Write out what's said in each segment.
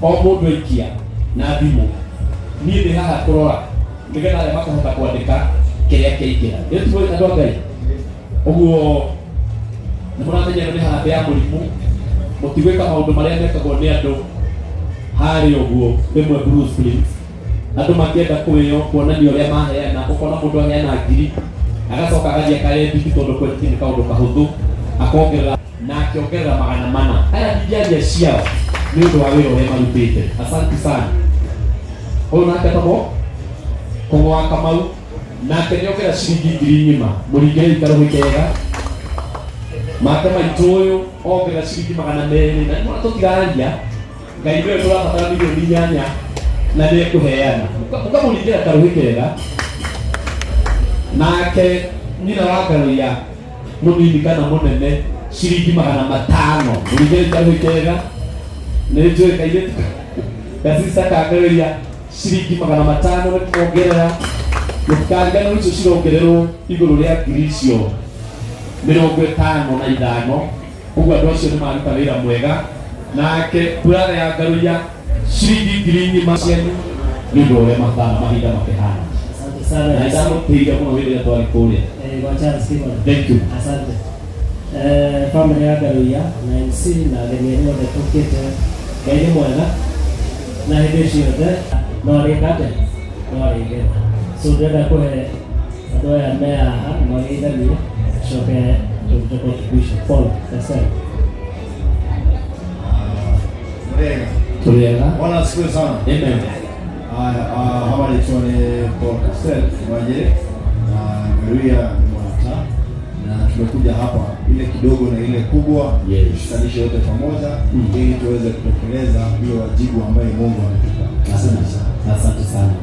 O mũndũ aikia na thimũ, niĩ ndĩ haha kũrora nĩgetha arĩa makahota kwandĩka kĩrĩa kĩaingĩra. Nĩ tũĩ andũ a Ngai ũguo nĩ mũramenya ĩno nĩ harambĩ ya mũrimũ, mũtigwĩka maũndũ marĩa mekagwo nĩ andũ harĩa ũguo rĩmwe Bruce Springs andũ makĩenda kwĩyo kuonania ũrĩa maheana, ũkona mũndũ aheana ngiri agacoka agathiĩ akaedit tondũ kwedit nĩ kaũndũ kahũthũ, akongerera na akĩongerera 400. Aya ndingĩaria ciao nĩ ũndũ wa wĩra ũrĩa marutĩte. Asante sana. Ũyũ nake etagwo Kũng'wa Kamau, nake nĩongera ciringi 10,000. Mũringĩre ikarũhĩ kega make maitũ ũyũ ongerera ciringi 200, na nĩmona tũtiraria Ngai nĩwe tũrabatara 8 milioni na nĩ ekũheana. Mũkamũringĩra karũhĩ kega. Nake nyina wa Ngaruiya mũnini kana mũnene ciringi 500, mũringĩre karũhĩ kega. Nĩ njũĩ kairĩtu gacista ka Ngaruiya ciringi 500 nĩ kuongerera. Mũtikariganĩrwo icio cirongererwo igũrũ rĩa ngiri icio 55. Ũguo andũ acio nĩ maruta wĩra mwega. Nake brother ya Ngaruiya ciringi 10,000 cianyu nĩ ũndũ wa ũrĩa mathaa mahinda makĩhana. Asante sana. Na nĩndamũtĩire mũno hĩndĩ ĩrĩa twarĩ kũrĩa. Kwa Charles Kimani. Thank you. Asante. Family ya Ngaruiya na MC na ageni arĩa othe tũkĩte, Ngai nĩ mwega na hĩndĩ ciothe no arĩka atĩa? No arĩgetha. So ndĩrenda kũhe andũ aya me haha mageithanie, coke tũrute contribution. Paul, Kasem. Mrega. Tũrĩega. Bwana asifiwe sana. Amen. Haya, habari yetu ni Paul Castel Mwajiri na Ngaruiya ni mwanata na tumekuja hapa ile kidogo na ile kubwa tushikanishe yote pamoja ili tuweze kutekeleza hiyo wajibu ambaye Mungu ametupa. Asante sana. Asante sana.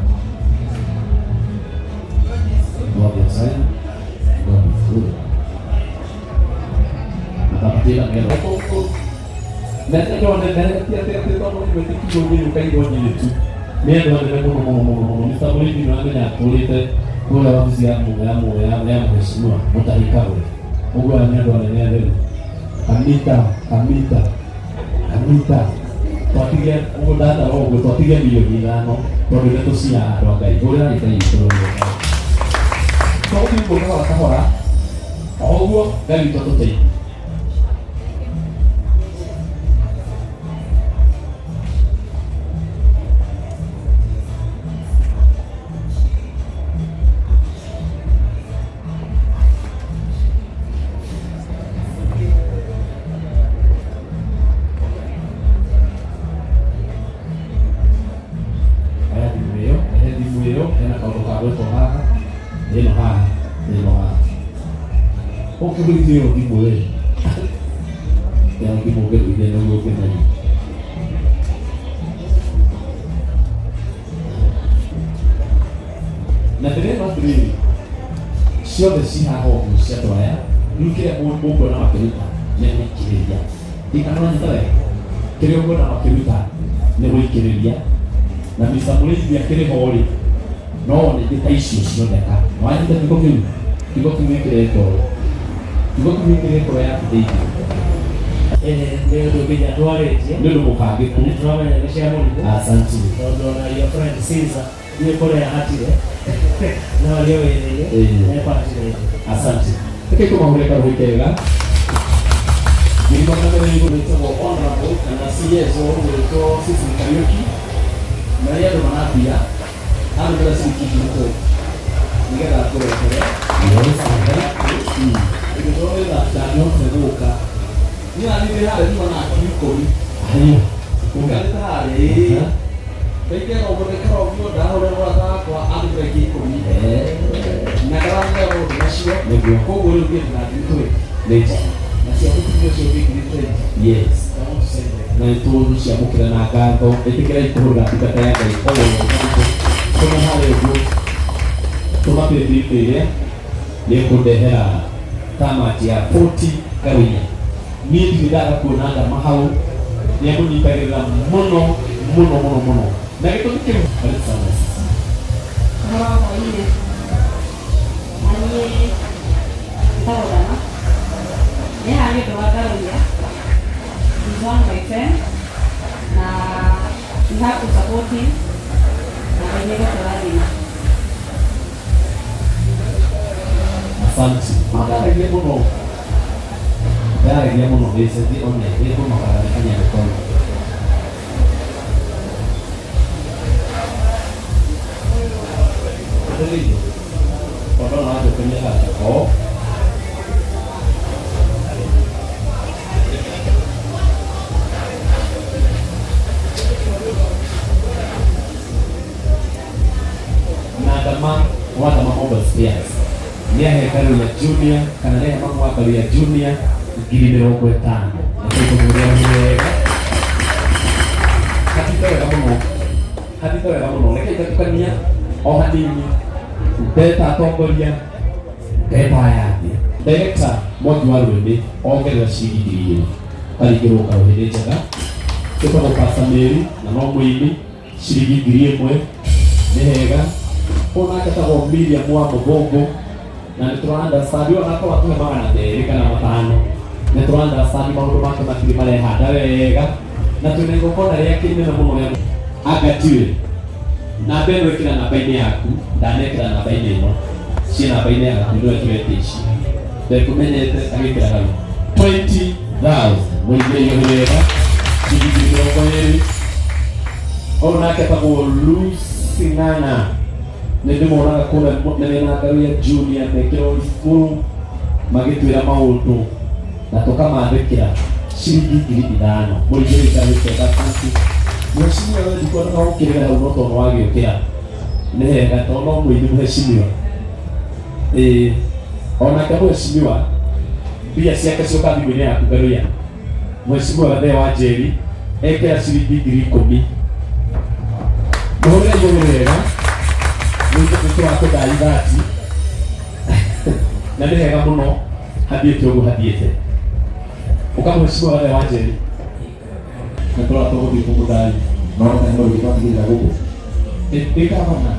God bless you. God is good. Akapatĩra mero. Na ndona ti atĩ atĩ tondũ nĩ mwĩtĩki ũngĩũka igonyire tu. Nĩ andũ anene mũno mũno mũno mũno. Mr. Mũrĩithi nĩ wamenya atũrĩte kũrĩa wabici ya mu ya mu ya ya mheshimiwa Mutahi Kagwe. Ũguo aya nĩ andũ anene atheru. Kamita, kamita, kamita. Twatige ũguo ndatara ũguo twatige 5 milioni tondũ nĩ tũcia andũ a Ngai. Hũrĩra Ngai witũ rũrĩra. Tũgũthiĩ ũguo kahora kahora. O ũguo Ngai witũ atũteithie. Oya thimũ ĩyo, rehe thimũ ĩyo, hena kaũndũ ka gwĩkwo haha, ĩno haha, ĩno haha. Ũkĩgũithia ĩyo thimũ ĩ, ya thimũ ũngĩgũithia nĩguo ũngĩmenya. Na ndĩrenda atĩrĩrĩ, ciothe ci haha ũguo cia andũ aya, rĩu kĩrĩa mũkuona makĩruta nĩ gũikĩrĩria. Ndikana wanyita wega, kĩrĩa ũkuona makĩruta nĩ gũikĩrĩria. Na Mr. Mũrĩithi akĩrĩ ho rĩ, no one ingĩ ta icio cioneka. Wanyita kiugo kĩu? Kiugo kĩu wĩkĩre ngoro. Kiugo kĩu wĩkĩre ngoro yaku thĩinĩ. Nĩ ũndũ nginya twarĩtie. Nĩ ũndũ mũbangĩku. Nĩ tũramenya nĩ cia mũrimũ. Asante. Tondũ ona your friend Caesar ndiũĩ kũrĩa ahatire no arĩ o wĩra-inĩ ekwatirĩte. Asante. Reke tũmahũre karũhĩ kega. 200,000. Gwĩtagwo honorable kana CS ũgwĩtwo Cecily Kariũki na rĩrĩa andũ marathia arũmĩra ciringi 20,000 nĩgetha ngũrehere. Ingĩkorwo wĩra ndangĩhotire gũka niĩ na niĩ harĩa nyuma na 10,000. Haya. Ũkarĩte harĩa ĩĩ ndaikara ũguo ndaikara ũguo ndahũrĩra mũrata wakwa andũmĩra 10,000 na ndaramenya maũndũ macio. Koguo rĩu niĩ ndĩna 20,000. Nĩ njega. Na cia mũtumia ũcio ũngĩ 20,000. I want to send them. Na nĩ tũgũciamũkĩra na ngatho. Ĩtĩkĩrai kũhũrĩra ndungata ya Ngai o wega. Tũma harĩa ũguo. Tũma paybill ĩrĩa nĩ ĩkũndehera tamati ya 40 Ngaruiya. Niĩ ndirĩ ndaga kuona ndama hau, nĩ amũnyitagĩrĩra mũno mũno mũno mũno. Na gĩtũmi kĩu karibu sana sisi. Ũhoro wa hwaĩ-inĩ, na niĩ njĩtagwo Dama. Ndĩ haha nĩ ũndũ wa Ngaruiya. He's one of my friend. Na We have to support him na Ngai nĩ egũtũrathima. Asante. Ndaragia mũno. Ndaragia mũno gĩceti one gĩkũnogaga nĩ kanyamũ kau. Ndĩrĩire. Tondũ no anjũkĩrie haha. O. Na Ndama wa Ndama Mobile Spares nĩ ahe Ngaruiya Junior kana nĩ ahe mamu wa Ngaruiya Junior 50,000. Nĩ wega. Hatita wega mũno. Hatita wega mũno. Reke ngatukania o hanini. Ndeta atongoria, ndeta aya angĩ. Director Mwangi wa Rwĩmĩ ongerera ciringi 2,000. Karingĩrwo karũhĩ nĩ njega. Ĩtagwo Pastor Mary na no mũini ciringi 1,000 nĩ hega. Ũyũ nake etagwo Miriam wa Mũthũngũ na nĩ tũra understand ona akorwo atũhe 200 kana 500 nĩ tũra understand maũndũ make matirĩ marehanda wega na twĩna igongona rĩake inene mũno rĩa anga tiwe namba ĩno ĩkĩra namba-inĩ yaku ndanekĩra namba-inĩ ĩno ciĩ namba-inĩ yaku nĩwe tũrete ici ndekũmenyete agĩkĩra hau 20,000 mũingĩre igohi wega ciringi 20. Ũyũ nake etagwo Lucy Ng'ang'a nĩ ndĩmonaga kũrĩa mena Ngaruiya Junior mekĩra igũrũ magĩtwĩra maũndũ na tũkamathĩkĩra ciringi 5,000 mũringĩre ikarĩte asante. Mheshimiwa we ndikuona gũkĩrĩra hau no tondũ wagĩũkĩra nĩ hega tondũ no mũini mheshimiwa ĩĩ onake mheshimiwa mbia ciake cioka thimũ-inĩ yaku Ngaruiya. Mheshimiwa Gathee wa Njeri ekĩra ciringi 10,000. Mũhũrĩre igũrũ wega nĩ tũrakũndai thati na nĩ hega mũno hathiĩte ũguo hathiĩte ũka mheshimiwa Gathee wa Njeri na tũratũgũthiĩ kũmũndai No nĩ mũndũ twatigĩrĩra gũkũ. Ĩ gavana.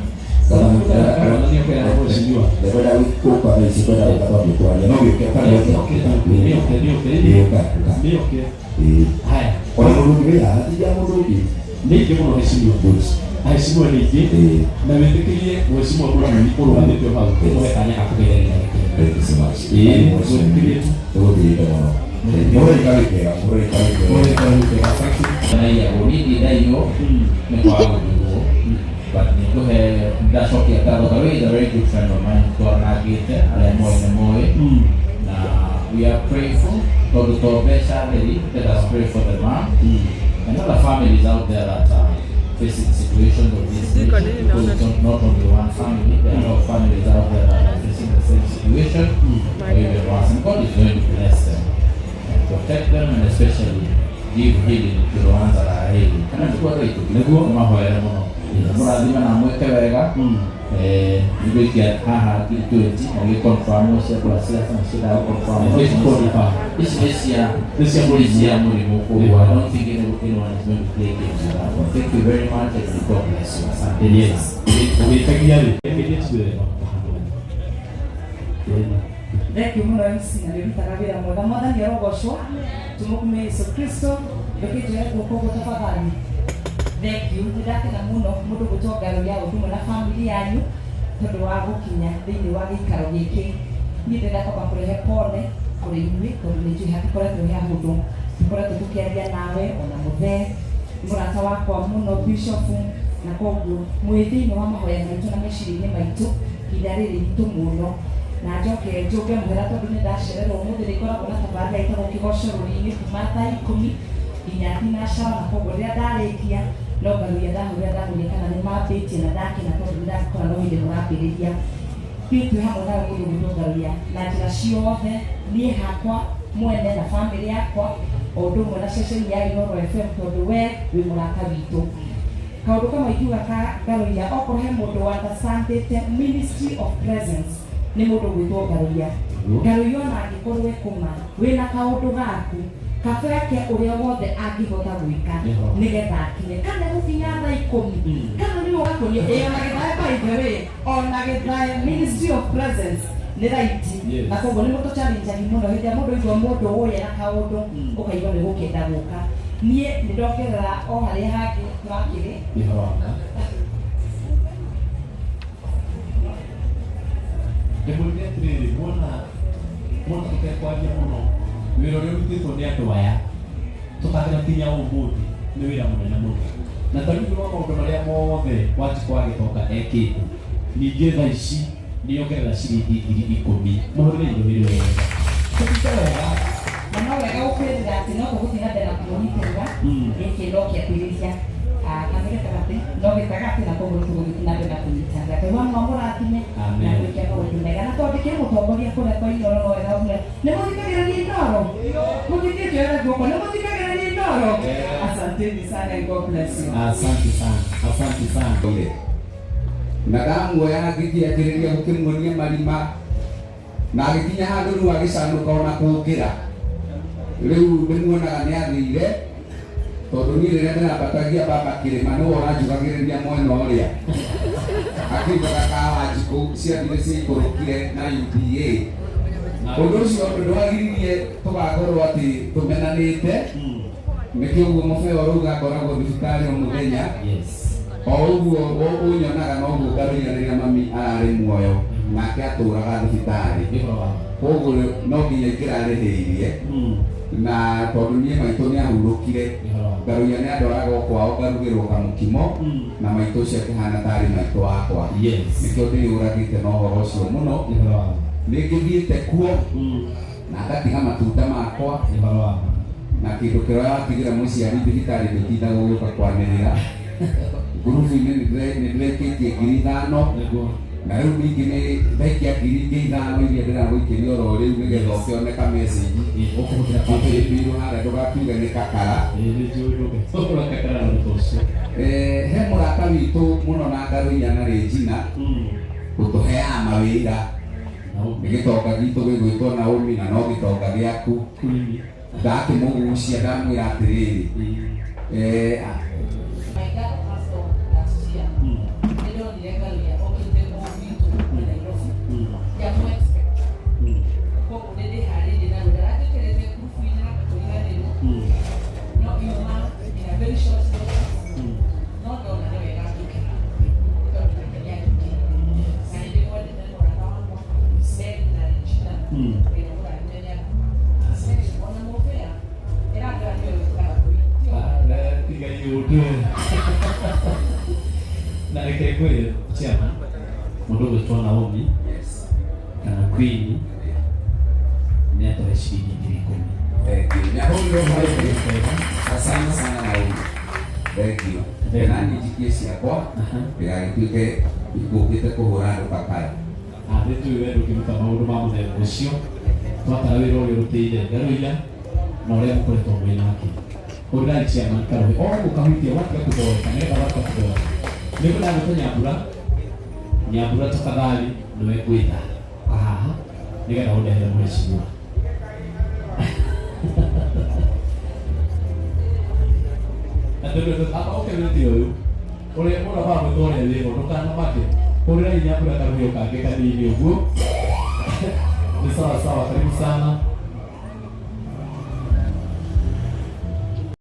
Gavana nĩ okera mheshimiwa. Ndekwenda gũka thaa ici kwenda gũka twambie kwaria no gĩũke kana Nĩ oke nĩ oke nĩ oke Ĩĩ, ũka, ũka. nĩ oke. Ĩĩ. Haya. Ona mũndũ ũngĩ wĩ haha ti mũndũ ũngĩ. Nĩ ingĩ mũno mheshimiwa. Good. Aheshimiwa nĩ ingĩ Ĩĩ. na wĩtĩkĩrie mheshimiwa mũrũmi ũrũgamĩte o hau ũhe kanya ga kũgeithania Thank you so much. Ĩĩ, mwĩtĩkĩrie tu. Tũgũthiĩte mũno. Mũhũre ikarĩ kĩega, mũhũre ikarĩ kĩega. Mũhũre ikarĩ kĩega, asante. Naiyagwo niĩ ndindaiywo nĩ kwaga gũthurwo but nĩ ngũhe ndacokia ngatho. Karũĩ is a very good friend of mine twaranangĩte arĩa moĩ nĩ moĩ na we are prayerful tondũ to mbeca theri. Let us pray for the man and other families out there that are facing situations of this nature, because it's not only one family. There are a lot of families out there that are facing the same situation or even worse, and God is going to bless them and protect them and especially give healing to the ones that are ailing. Kana nĩguo andũ aitũ Nĩguo. mahoere mũno mũrathime na mwĩke wega nĩgũikia haha 20,000 na gĩconfirm cia kura ciaca na ciendaga gũconfirm. Nĩ confirm. Ici nĩ cia Nĩ cia mũrimũ. Nĩ cia mũrimũ koguo I don't think anyone is going to play games with that one. Thank you very much and God bless you. Asante. Yes. Ũgĩkagia rĩ reke tuwe. Thank you mũno MC na nĩ ũrutaga wĩra mwega. Mwathani arogocwo, tũmũkumie Yesu Kristo. Reke njoe guoko ũguo tafadhali. Thank you, nĩ ndakena mũno mũndũ gwĩtwo Ngaruiya ũndũ ũmwe na family yanyu tondũ wa gũkinya thĩinĩ wa gĩikaro gĩkĩ. Niĩ ndĩrenda kwamba kũrehe pole kũrĩ inyuĩ tondũ nĩ njũĩ hatikoretwo he hahũthũ. Tũkoretwo tũkĩaria nawe ona mũthee mũrata wakwa mũno Bishop, na koguo mwĩ thĩinĩ wa mahoya maitũ na meciria-inĩ maitũ ihinda rĩrĩ iritũ mũno. Na njoke njũke mũhera tondũ nĩ ndacererwo ũmũthĩ, nĩ ngoragwo na tabarĩra ĩtagwo Kĩgoco Rũri-inĩ kuma thaa 10 nginya thinacara, na koguo rĩrĩa ndarĩkia no Ngaruiya ndahũrĩra ndamũria kana nĩ mambĩtie na ndakena tondũ nĩ ndakora no hĩndĩ mũrambĩrĩria. Ithuĩ twĩ hamwe nawe mũndũ gwĩtwo Ngaruiya na njĩra ciothe, niĩ hakwa mwene na bamĩrĩ yakwa o ũndũ ũmwe na ceceni ya Inooro FM tondũ we wĩ mũrata witũ. Kaũndũ kamwe ingiuga ka Ngaruiya, okorwo he mũndũ understandĩte ministry of presence nĩ mũndũ gwĩtwo Ngaruiya. Ngaruiya ona angĩkorwo ekũma wĩna kaũndũ gaku kabeke ũrĩa wothe angĩhota gwĩka nĩgetha akinye kana gũkinya thaa 10 kana nĩ ũgakũnia ĩ ona gĩthae by the way ona gĩthae ministry of presence nĩ right. Na koguo nĩ mũtũ challenge mũno hĩndĩ ĩrĩa mũndũ aigua mũndũ ũyũ na kaũndũ ũkaigua nĩ gũkĩenda gũka. Niĩ nĩ ndongerera o harĩa hangĩ tũrakĩrĩ. Nĩ ũhoro wa ma. Ndĩmwĩrire atĩrĩrĩ, muona muona tũtekwaria mũno, wĩra ũrĩa ũrutĩtwo nĩ andũ aya tũtangĩrakinya ũmũthĩ nĩ wĩra mũnene mũno. Na ta rĩu wa maũndũ marĩa mothe Wanjikũ wa Gĩtonga ekĩte, ningĩ thaa ici nĩongerera ciringi 10,000. Mũhũrĩre irũhĩ wega. Tũthiĩte wega. Na no wega gũkwĩrĩra atĩ no tũgũthiĩ na mbere na kũmũnyitĩrĩra. Gĩkĩ no kĩambĩrĩria. Kana nĩ gĩtagatĩ, no gĩtagatĩ, na koguo nĩ tũgũthiĩ na mbere na kũnyitanĩra. Ngai wa amũrathime na gwĩka maũndũ mega. Na twandĩkĩre mũtongoria kũrĩa kwa Inooro no wega ũmwe. Nĩ mũthikagĩrĩria Inooro? Mũthikĩtie wega guoko. Nĩ mũthikagĩrĩria Inooro? Asanteni sana and God bless you. Asante sana. Asante sana. Na ndamuoya ngĩkĩanjĩrĩria gũkĩmuonia marima na agĩkinya handũ rĩu agĩcanũka ona kũngĩra rĩu ndĩmuonaga nĩ athire tondũ niĩ rĩrĩa ndĩrambatagia baba kĩrĩma nĩwe ũranjugagĩrĩria mwena ũrĩa akiugaga ka Wanjikũ ciathire ciaikũrũkire na UDA. Ũndũ ũcio ndwagiririe tũgakorwo atĩ tũmenanĩte nĩkĩo ũguo mũbeo ũrauga ngoragwo thibitarĩ o mũthenya. O ũguo ũnyonaga noguo Ngaruiya rĩrĩa mami ararĩ muoyo nake atũraga thibitarĩ, koguo no nginya ingĩrarĩhĩirie na tondũ niĩ maitũ nĩ ahurũkire. Ngaruiya nĩ andwaraga o kwao ngarugĩrwo kamũkimo na maitũ ũcio akĩhana tarĩ maitũ wakwa. Nĩkĩo ndĩyũragĩte na ũhoro ũcio mũno. Nĩngĩthiĩte kuo na ngatiga matunda makwa na kĩndũ kĩrĩa watigĩra mũciari thibitarĩ ndũtindaga ũgĩũka kwanĩrĩra. Ngurubu-inĩ nĩ ndĩrekĩtie 5,000 na rĩu ningĩ nĩ ndaikia 5,000 iria ndĩragũikĩria oro rĩu nĩgetha ũkĩone ka message ũkĩhĩmbĩirwo harĩa ndũgakiuge nĩ kakara. He mũrata witũ mũno na Ngaruiya na Regina ũtũheaga mawĩra nĩ gĩtonga gitũ gĩgwĩtwo Naomi na no gĩtonga gĩaku. Ndakĩmũgucia ndamwĩra atĩrĩrĩ, My dad passed on last year. Nĩndonire Ngaruiya okĩte kũu gwitũ Nairobi. Ndiamũ expect. Koguo nĩ ndĩharĩirie na rũtha. Aranjĩkĩrĩte ngurubu-inĩ na tũriganĩrwo. No yuma in a very short notice. No ndona nĩ wega njũke. Tondũ nake nĩ anjũkĩire. Na nĩ ndĩmwendete mũrata wakwa. Mary na Regina. Ngai amũrathime nĩ andũ. Ona mũbea. Ĩrandora nĩwe wĩkaga kũi. Tiga iũndũ. Na reke ngwĩre chairman, mũndũ ũgwĩtwo Naomi kana Queen nĩ atũhe ciringi 10,000. Thank you. Nĩahũrirwo maũndũ. Asante sana Naomi. Thank you. Na niĩ njikie ciakwa ndĩgagĩtuĩke ikũkĩte kũhũra andũ kakara. Nĩ njũĩ we ndũngĩruta maũndũ ma mũthemba ũcio. Twatara wĩra ũrĩa ũrutĩire Ngaruiya na ũrĩa mũkoretwo mwĩ nake. Hũrĩrai chairman karũhĩ o ũkahutia watiga kũthoreka nĩgetha watiga kũthoreka. Nĩngwenda gwĩta Nyambura. Nyambura tafadhali nĩwe ngwĩta haha nĩgetha ũndehere mheshimiwa. Na tondũ aba ũkenetie ũyũ ũrĩa ũraba gwĩtwo ũrĩa wĩho ndũkanamake. Hũrĩrai Nyambura karũhĩ kangĩ kanini ũguo. Ni sawa sawa, karibu sana.